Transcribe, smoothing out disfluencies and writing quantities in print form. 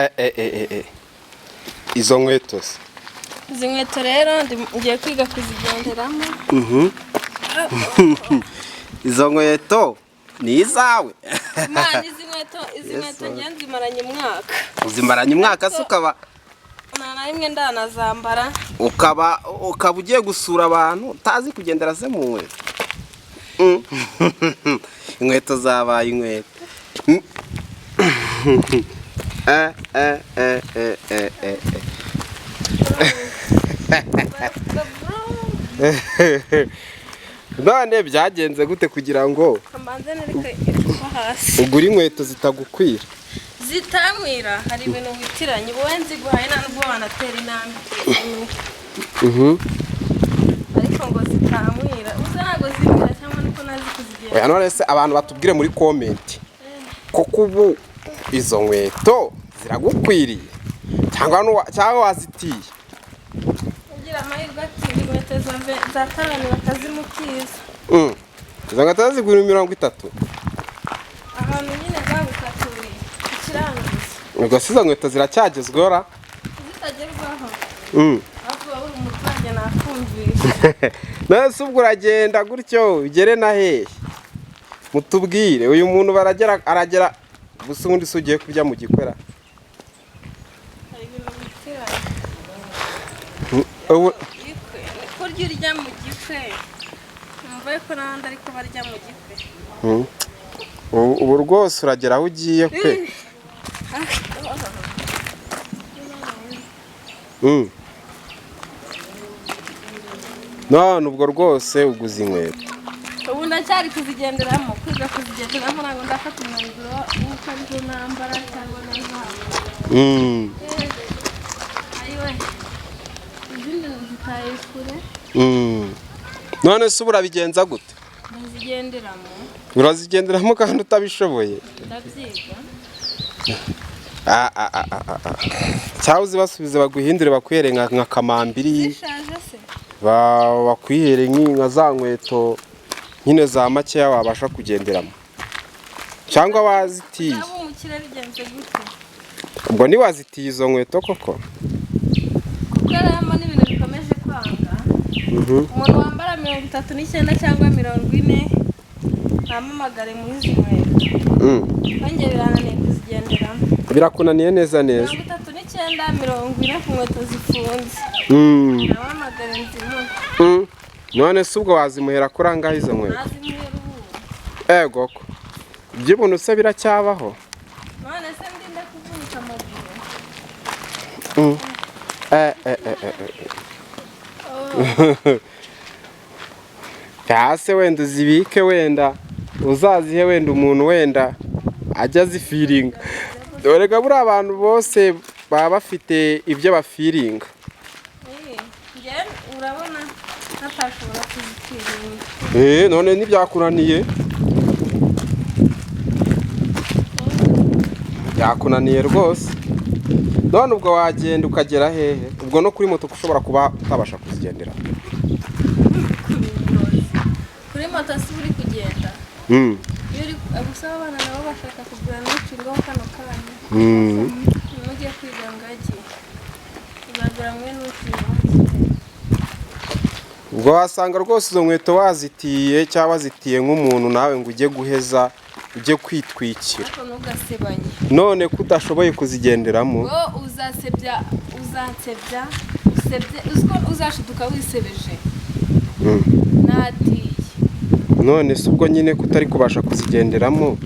Eh. Izo nkweto se? Izi nkweto rero ngiye kwiga kuzigenderamo. Izo nkweto ni izawe? Imana, izi nkweto ngiye nzimaranye umwaka. Uzimaranye umwaka se, ukaba Nta na rimwe ndanazambara. ukaba ugiye gusura abantu utazi kugendera se mu nkweto? Inkweto zabaye inkweto. Eh, eh, eh, eh, eh, eh. None byagenze gute kugira ngo Mbanze nereke icupa hasi. ugure inkweto zitagukwira? Zitankwira? Hari ibintu witiranye wowe. Nziguhaye nta nubwo wanatera intambwe. Ariko ngo zitankwira uza, ntabwo zinkwira cyangwa niko nazi kuzigenda. Oya, none se abantu batubwire muri comment koko, ubu izo nkweto ziragukwiriye cyangwa wazitiye? Ugira amahirwe ati inkweto za tarani bakazimutiza. Izo nkweto zigura 30? Ahantu nyine bagukaturiye ikiranguzo. Ubwo se izo nkweto ziracyagezweho ra? Zitagerwaho? Hafi waba uri umuturage nakumvisha. None se ubwo uragenda gutyo ugere na hehe? Mutubwire, uyu muntu baragera, aragera gusa. Ubundi se ugiye kurya mu gikwera? Hari ibintu bitiranye. Ubu Gikwe kurya, urya mu gikwe, numva ko n'ahandi ariko barya mu gikwe. Ubu rwose uragera aho ugiye pe. None ubwo rwose uguze inkweto? Ubu ndacyari kuzigenderamo, kwiga kuzigenderamo. Ntabwo ndafata umwanzuro w'uko arizo nambara cyangwa nazambara. Ayiwe, izindi zitaye kure. None se ubu urabigenza gute? Ndazigenderamo. Urazigenderamo kandi utabishoboye? Ndabyiga. Ah, ah, ah, ah, ah. Cyangwa uzibasubize baguhindure, bakwihere nka kamambiri. Zishaje se? Bakwihere nka za nkweto nyine za makeya wabasha kugenderamo, cyangwa wazitiye? Waba umukire bigenze gute? Ubwo ntiwazitiye izo nkweto koko? Kuko rero n'ibintu bikomeje kwanga. Umuntu wambara 39 cyangwa 40 ntampamagare muri izi nkweto. Nanjye birananiye kuzigenderamo. Birakunaniye neza neza? 39, 40 ku nkweto zifunze. Ntampamagare nzimuhe. None se ubwo wazimuhera kuri angahe izo nkweto? Ntazimuhera ubu. Ego ko iby'ubuntu se biracyabaho? None se ndinde kuvunika amaguru? Eh, eh, eh, eh, eh. Cyangwa wenda uzibike, wenda uzazihe wenda umuntu wenda ajya azifiringa. Dore ga buriya abantu bose baba bafite ibyo bafiringa. Eh, njye urabona ntashobora kuzifiringa. Eh, none ntibyakunaniye, byakunaniye rwose. None ubwo wagenda ukagera hehe? Ubwo no kuri moto ushobora kuba utabasha kuzigendera. Kuri moto si uri kugenda? Iyo uri gusa, abana nabo bashaka kugura n'ucirwaho kano kanya. Mujye kwiga ngagi, uzagura mwe n'ucirwaho. Ubwo wasanga rwose izo nkweto wazitiye, cyangwa wazitiye nk'umuntu nawe ngo ujye guheza, ujye kwitwikira. Ariko ntugasebanye. None ko udashoboye kuzigenderamo? Ngo uzasebya, uzansebya, usebye uziko uzashiduka wisebeje. Natiye. None se ubwo nyine ko utari kubasha kuzigenderamo?